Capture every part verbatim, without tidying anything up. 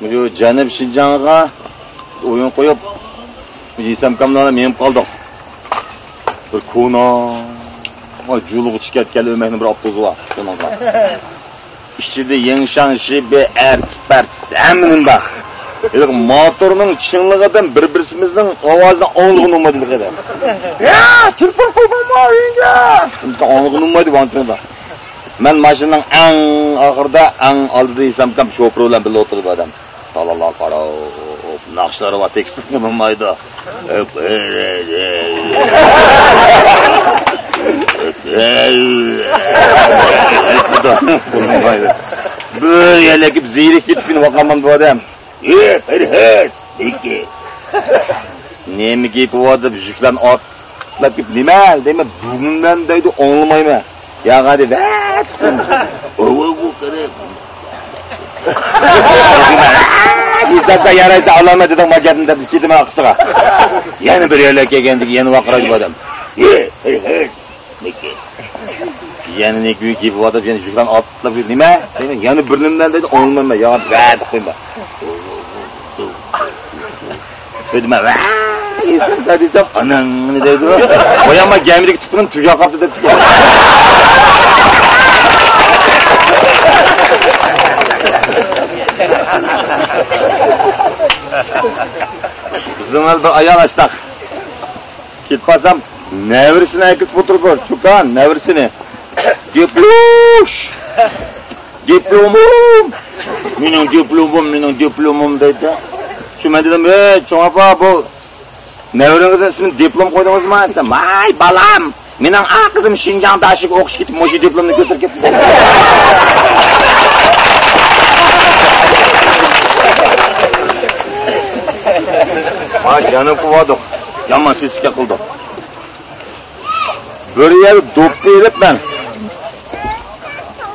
مۇشۇ جەنۇب شىنجاڭغا ئويۇن قويۇپ، ھېسامكاملار بىلەن مېڭىپ قالدۇق. بىر كونا جۇلغا چىقىپ كەتكەن ئۆمەكنىڭ بىر ئاپتوبۇسى بار شۇنىڭغا. ئىچىدە يىڭشاڭ، شىبى، ئەرتىس-پەرتىس ھەممە نېمە بار. ھېلىقى موتورنىڭ چىڭلىقىدىن بىر-بىرسىمىزنىڭ ئاۋازىنى ئاڭلىغىلى بولمايدۇ ھېلىقى. يا، تېلېفون قويماڭلار ئۆيگە! ئاڭلىغىلى بولمايدۇ ۋاڭ. مەن ماشىنىنىڭ ئەڭ ئاخىرىدا، ئەڭ ئالدىدا ھېسامكام شوپۇر بىلەن بىللە ئولتۇرىدۇ ئادەم. تالالار قاراپ، ناخشىلار بار، تېكىستنى بىلمەيدۇ. بىر يەرلەر كېلىپ زېرىكىپ كېتىپ، مېنى ۋاقامام بۇ ئادەم. ئى، پەرھات، نېمە گېپى بار دەپ يۈكلەرنى ئاتلاپ كېلىپ، نېمە دەيمەن، بۇنىمەن دەيدۇ، ئاڭلىمايمەن. ياغا دەپ، ۋەت! ئوۋ، ئوۋ، قېرى. دېسەمدە يارايسا ئالامەت دېدىڭ، ما گەپنى دەپ كېتىمەن ئارقىسىغا. يەنە بىر يەرلەر كەلگەندىكىن يەنە ۋارقىرايدۇ بۇ ئادەم. ھەي، ھەي، ھەي. نېكى. يەنە نېكى گېپى بار دەپ يەنە يۈكلەرنى ئاتلاپ، نېمە؟ دەيمەن، يەنە بىر نېمىلەر دەيدۇ، ئاڭلىمايمەن. ياغا، ۋەت، قويما. دېدىم، ۋە، ئېسىم دېسەم، ئاناڭنى دەيدۇ. بايام ما گەمىدىكى تۇتقىنىم تۈگەپ قاپتۇ دەپتۇ. بىزنىڭ بىر ئايال ئاشتاق. كېتىپ قالسام، نەۋرىسىنى ئەكېتىپ ئولتۇرىدۇ، چوكان، نەۋرىسىنى. دىپلوش! دىپلومۇم! مېنىڭ دىپلومۇم، مېنىڭ دىپلومۇم دەيدۇ. شۇ مەن دېدىم، ۋەي، چوڭ ئاپا، بۇ نەۋرىڭىزنىڭ ئىسمىنى دىپلوم قويدىڭىزمۇ؟ دېسەم، ۋاي، بالام! مېنىڭ ئا قىزىم شىنجاڭدا ئاشىكى ئوقۇشقا كېتىپ، مۇشۇ دىپلومنى كۆتۈرۈپ كەپتۇ. ھا، جانىم قۇۋادۇق. يامان سېسىكە قىلدۇق. بىر يەر دوپپا ئېلىپ مەن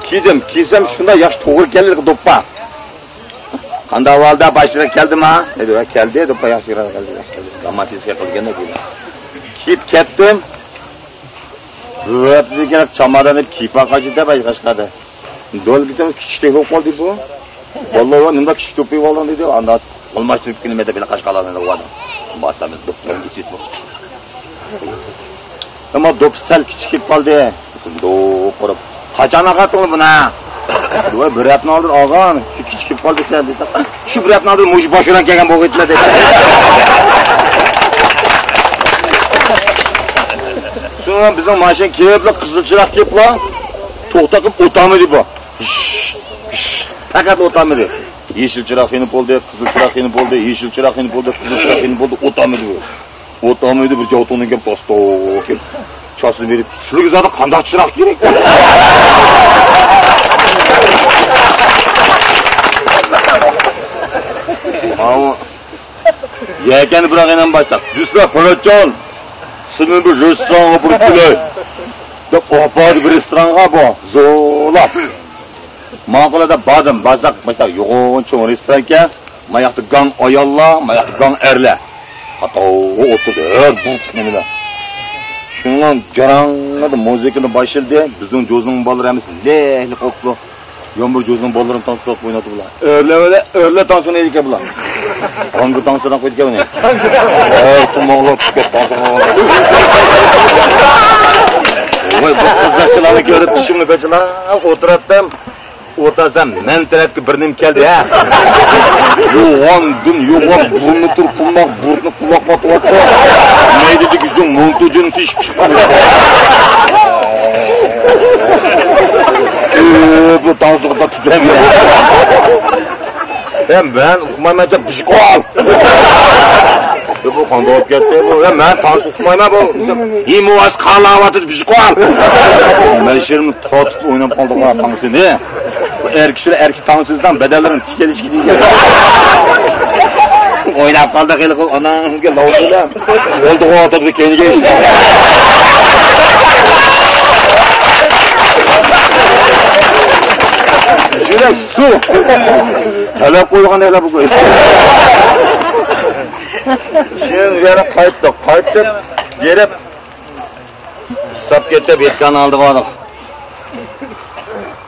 كىيدىم. كىيسەم شۇنداق ياخشى توغرا كەلدى دوپپا. قانداق ئەھۋالدا، باشلىق كەلدىما؟ دېدى، ۋە كەلدى، دوپپا ياخشى كەلدى، ياخشى كەلدى. يامان سېسىكە قىلغان ئىدى. كىيىپ كەتتىم. بىر ھەپتىدىن كېيىن چامادان دەپ كىيىپ باقايچۇ دەپ قەشقەردە. دول كىتاب كىچىك بولۇپ قالدى بۇ. بالىلار، ۋە نېمىنداق كىچىك دوپپا كىيىپ ئالدىڭ دېدى. ئاندا ئالماشتۇرۇپ كېلىمەن دەپ ھېلى قەشقەرلەرنى ئۇۋادىم. بارسام بىز دوپپىلارنى ئېچىپ. ئەمما دوپپا سەل كىچىك كېلىپ قالدى. دوق قۇرۇپ. قاچان ئاغاتتىڭ بۇنى؟ ۋاي، بىر ھەپتىنىڭ ئالدىدا ئالغان. شۇ كىچىك كېلىپ قالدى سەل دېسەم، شۇ بىر ھەپتىنىڭ ئالدىدا مۇشۇ باش بىلەن كەلگەن بولغىيتلا دەيدۇ. شۇڭا بىزنىڭ ماشىنا كېلىپلا، قىزىل چىراغ كېلىپلا، توختاپ قېلىپ ئولتۇرمىدى بۇ. ھىش، ھىش، پەقەت ئولتۇرمىدى. يېشىل چىراغ يېنىپ بولدى، قىزىل چىراغ يېنىپ بولدى، يېشىل چىراغ يېنىپ بولدى، قىزىل چىراغ يېنىپ بولدى، ئولتۇرمىدى بۇ. ئولتۇرمىدى، بىر جاۋتۇڭدىن كېلىپ، توستۇق كېلىپ، چاسىنى بېرىپ، سىلىگە زادى قانداق چىراغ كېرەك؟ ئاۋۇ يەكەننى بىراق يەنە باشلاپ، بىسمىللا پىراتچان، سېنى بىر رېستورانغا ئاپىرىپ كېلەي، دەپ ئاپاردى بىر رېستورانغا بۇ، زورلاپ. ماقۇل دەپ باردىم، بارساق، باشتا يوغان چوڭ رېستورانكەن، ماياقتا گاڭ ئاياللار، ماياقتا گاڭ ئەرلەر. قاتاۋغا ئولتۇردى، ھەر بىر نېمىلەر. شۇنىڭ جاراڭ مۇزىكىنى باشلىدى، بىزنىڭ جوزىنىڭ بالىلىرى ھەممىسى لەھ-لەھ قىلىپلا. يامغۇر جوزىنىڭ بالىلىرىمۇ تانسا قىلىپ ئويناپتۇ بۇلار. ئۆرلەۋەلە، ئۆرلە تانسا ئوينايدىكەن بۇلار. ھاڭگا تانسا قويىدىكەن بۇنى. ھەر تۇماقلار چىقىپ تانسا قىلىۋالدى. ۋاي، بۇ قىزىقچىلارنى كۆرۈپ چىشىمنى قاچىلاپ ئولتۇراتتىم. ئولتۇرسام، مەن تەرەپكە بىر نېمە كەلدى، ھە؟ يوغان گۈن، يوغان بۇرنى تۇر، تۇماق بۇرنى قۇلاق پاتىۋاتىدۇ. مەيدىدىكى شۇ مونتۇجىنى تېشىپ چىقىپ. ئۆپلا تانسىغا تۇتۇپ. ھە، مەن ئۇقمايمەن، بىشىقال. بۇ قانداق بولۇپ كەتتى بۇ؟ ھە، مەن تانسا ئۇقمايمەن بۇ. ھىمۇۋاس قالاۋاتىدۇ، بىشىقال. مەن شېرىمنى تارتىپ ئويناپ قالدىغۇ تانسىنى. بۇ ئەر كىشىلەر ئەر كىشى تانسا ئۆزىدىن بەدەنلىرىنى تىكەلىشكە دېگەن. ئويناپ قالدى خېلى قىل، ئاناڭغا لاۋۇزۇلا. بولدىغۇ ئاتىدى كەينىگە ئىشلەپ. يۈرەك سۇ. تەلەپ قويغان ئەلا بۇ. شېرىن يەنە قايتتۇق. قايتىپ، بېرىپ، پىششاپ كېتىپ، يەتكەن ئالدىغا باردۇق.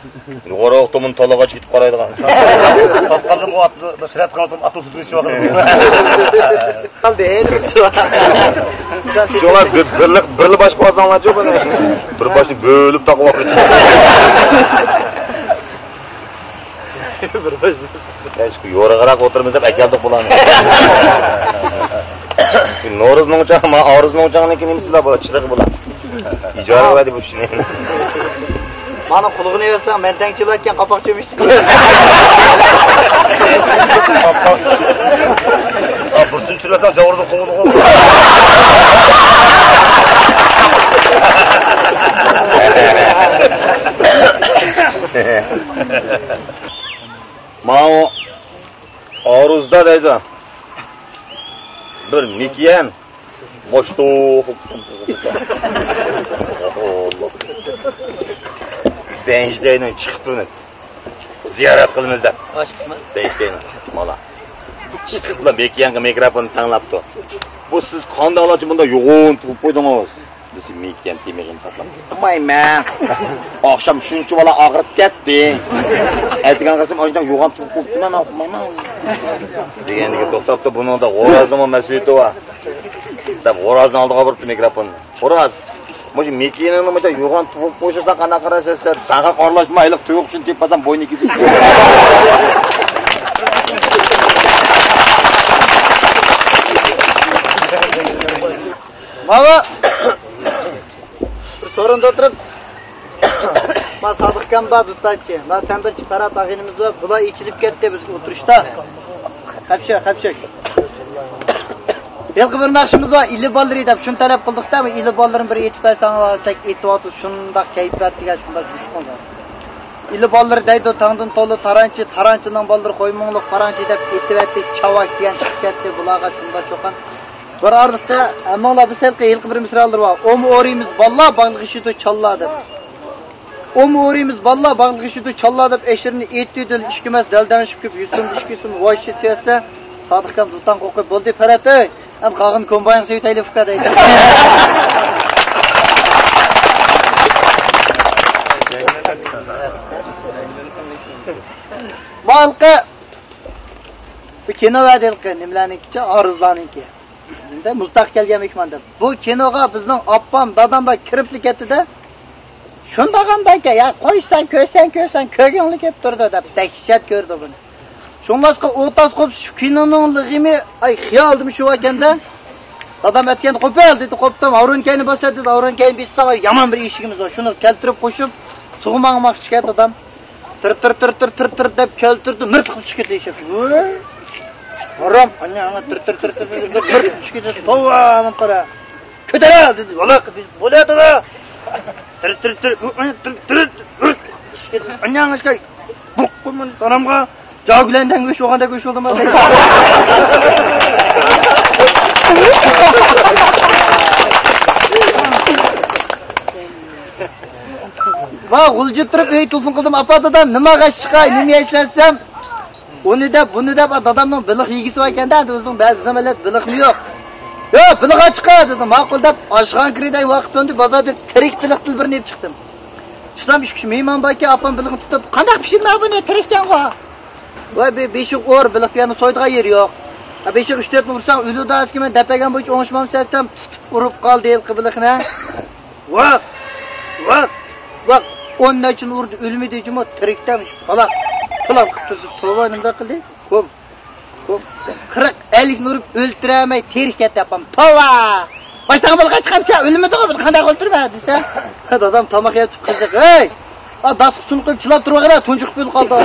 يۇقىرى ئوقتىمۇن تالىغاچ كېتىپ قارايدىغان. تاپقاندا بۇ ئاتنى سۈرەت قىلسام ئاتنىڭ سۈتىنى ئىچىۋاتىدۇ. قالدى، ھېلى بىرسى بار. شۇڭا بىر، بىرلا، بىرلا باش قىلساڭلارچۇ بۇنى. بىر باشنى بۆلۈپ تاقىۋاپتۇ. بىر باش. يا، شۇ يورۇغراق ئولتۇرىمىز دەپ ئەكەلدۇق بۇلارنى. نورۇزنىڭ چاڭ، ما، ئارۇزنىڭ چاڭنىڭكى نېمىسى بۇلار، بۇلار چىرىغى بۇلار. ئىجارە بەردى بۇ ئىشنى. مانا قۇلىقىنى ئېۋەتسەڭ، مەن تەڭ چېلىۋەتكەن قاپاق چۆمۈچتىن. قاپاق. ئا، بىرسىنى چىلىۋەتسەڭ، جاۋۇردا قوغۇدىغۇ. ماۋۇ ئارۇزدا دەيدۇ. بىر مېكىيەن. بوشتۇق. دەنجىدەينىڭ چىقىپ تۇرۇپ زىيارەت قىلىمىز دەپ. ئاشىقسىما؟ دەنجىدەينىڭ. مالا. چىقىپلا مېكىيەنگە مىكروفوننى تەڭلەپتۇ. بۇ سىز قانداقلارچە بۇنداق يوغان تۇغۇپ قويدىڭىز؟ دېسە، مېكىيەن تېمىغىنى تاتلاپ. ئۇقمايمەن. ئاخشام شۇنچە بالا ئاغرىپ كەتتى. ئەتىگەن قارىسام، ئاشۇنداق يوغان تۇغۇپ قويۇپتىمەن، ئۇقمايمەن. دېگەندىكىن توختاپتۇ، بۇنىڭدا غورازنىڭمۇ مەسئۇلىيىتى بار. دەپ غورازنىڭ ئالدىغا بۇرۇپتۇ مىكروفوننى. خوراز، مۇشۇ مېكىيەننى مۇشۇنداق يوغان تۇغۇپ قويسا قانداق قارارسىز دەپ، ساڭا ئارىلاشمايلى، تۇيۇقچىنى تېپىپ قالسام بوينى كېسىپ. ماۋۇ بىر سورۇندا ئولتۇرۇپ، ما سادىق ئاكام بار، دۇتانچى. ما تەمبىرچى پەرھات ئاغىنىمىز بار. بۇلار ئېچىلىپ كەتتى بىز ئولتۇرۇشتا. قەپشەك، قەپشەك. ھېلىقى بىر ناخشىمىز بار، ئىلى بالىلىرى دەپ شۇنى تەلەپ قىلدۇقتا، بۇ ئىلى بالىلىرىنى بىر ئېيتىپ بەرسەڭلار دېسەك، ئېيتىۋاتىدۇ، شۇنداق كەيپىيات دېگەن شۇنداق جۇش قىلغان. ئىلى بالىلىرى دەيدۇ، تاڭدىن تولا تارانچى، تارانچىنىڭ بالىلىرى قويمۇڭلۇق پاراڭچى دەپ ئېيتىۋەتتى، چاۋاك دېگەن چىقىپ كەتتى، بۇلارغا شۇنداق چوقان. بىر ئارىلىقتا ھەممىڭلار بىلسەڭلار ھېلىقى بىر مىسرالىرى بار، ئومۇ ئورىمىز باللا، باغلىغىشىدۇ چاللا دەپ. ئومۇ ئورىمىز باللا، باغلىغىشىدۇ چاللا دەپ ئەشىرىنى ئېيتتى، دىل ئىشكىمەس، دەلدەڭشىپ كۆپ، يۈسۈم ئىشكىسىم، ۋايشى سىيەتسە، سادىق ئاكام دۇتان قوقۇپ، بولدى پەرھات ئەي، ئەمدى قالغىنى كومباينغا سېلىۋېتەيلى ئۇكا دەيدۇ. ماۋۇ ھېلىقى بۇ كىنو ۋەدە ھېلىقى نېمىلەرنىڭكىچە، ئارۇزلارنىڭكى. ئەمدى مۇزتاغ كەلگەن مېھمان دەپ. بۇ كىنوغا بىزنىڭ ئاپام، داداملار كىرىپلا كەتتى-دە. شۇنداق ئەمدىكەن، يا قويساڭ، كۆرسەڭ، كۆرسەڭ، كۆرگۈڭلار كېلىپ تۇرىدۇ دەپ دەھشەت كۆردى بۇنى. شۇڭلاشقا ئۇ تاس قوپۇپ شۇ كىنونىڭ لىغىمى، ئاي، خىيالىدىمۇ شۇ ئىكەن-دە. دادام ئەتىگەندە قوپۇل دېدى، قوپتۇم، ھاۋرىن كەينى باسا دېدى، ھاۋرىن كەينى بېسىساڭ يامان بىر ئېشىكىمىز بار، شۇنى كەلتۈرۈپ قوشۇپ سۇغا ماڭماقچى ئىكەن دادام. تىر، تىر، تىر، تىر، تىر، تىر دەپ كەلتۈردى، مىرتىق چۈشۈپ كەتتى ئېشەك. ۋوي! ھارام، ئانا، ئانا، تىر، تىر، تىر، تىر، تىر، مىرتىق چۈشۈپ كەتتى. توۋا، مانا قارا. كۆتۈرە، دېدى. ۋالا، بولۇۋاتىدۇ. تىر، تىر، تىر، ئۇ، ئانا، تىر، تىر، تىر، ئانا، ئانا، ئىشكە. بۇق، بۇ، مانا، دادامغا جاگۈلەندەڭ گۆش بولغاندەك گۆش بولدۇم، دەيدۇ. ۋا، غۇلجا تۇرۇپ ئۆي تېلېفون قىلدىم، ئاپا، دادا، نېمە ئاش چىقاي، نېمە يەيسىلەر دېسەم، ئۇنى دەپ، بۇنى دەپ، دادامنىڭ بېلىق يېگۈسى بار ئىكەن-دە، ئۆزىنىڭ بەزى زامانلار بېلىقمۇ يوق. يا، بېلىق ئاچ چىقاي دېدىم، ماقۇل دەپ، ئاشخانا كىردى، ۋاقىت ئۆندى، بازاردىن تىرىك بېلىق دىلبىرىنى ئېلىپ چىقتىم. شۇنداق ئۈچ كىشى مېھمان باركەن، ئاپام بېلىقنى تۇتۇپ، قانداق پىشۇرىمەن بۇنى، تىرىككەنغۇ. ۋاي، بىر بېشىغا ئۇر، بېلىق دېگەننى سويىدىغان يېرى يوق. ھە، بېشىغا ئۈچ تۆتنى ئۇرساڭ ئۆلىدۇ دەۋاتىكەنمەن، دەپ بەرگەن بويىچە ئوڭشىمامسەن دېسەم، تۇتۇپ ئۇرۇپ قالدى ھېلىقى بېلىقنى. ۋاق! ۋاق! ۋاق! ئون نەچچىنى ئۇردى، ئۆلمىدى جۇمۇ، تىرىكتە مۇشۇ پالاق، پالاق قىلىپ تۇرسا، توۋا، نېمىنداق قىلدى؟ كوم، كوم. قىرىق، ئەللىكنى ئۇرۇپ ئۆلتۈرەلمەي تىرىك كەتتى ئاپام. توۋا! باشتاغا بولغان چىقامچە، ئۆلمىدىغۇ، بىر قانداق ئۆلتۈرمە دېسە، دادام تاماق يەپ قىزىق، ھەي! ئا، داسقا سۇنى قويۇپ چىلاپ تۇرۇۋالغىنا، تۇنجۇقۇپ ئۆلۈپ قالدى.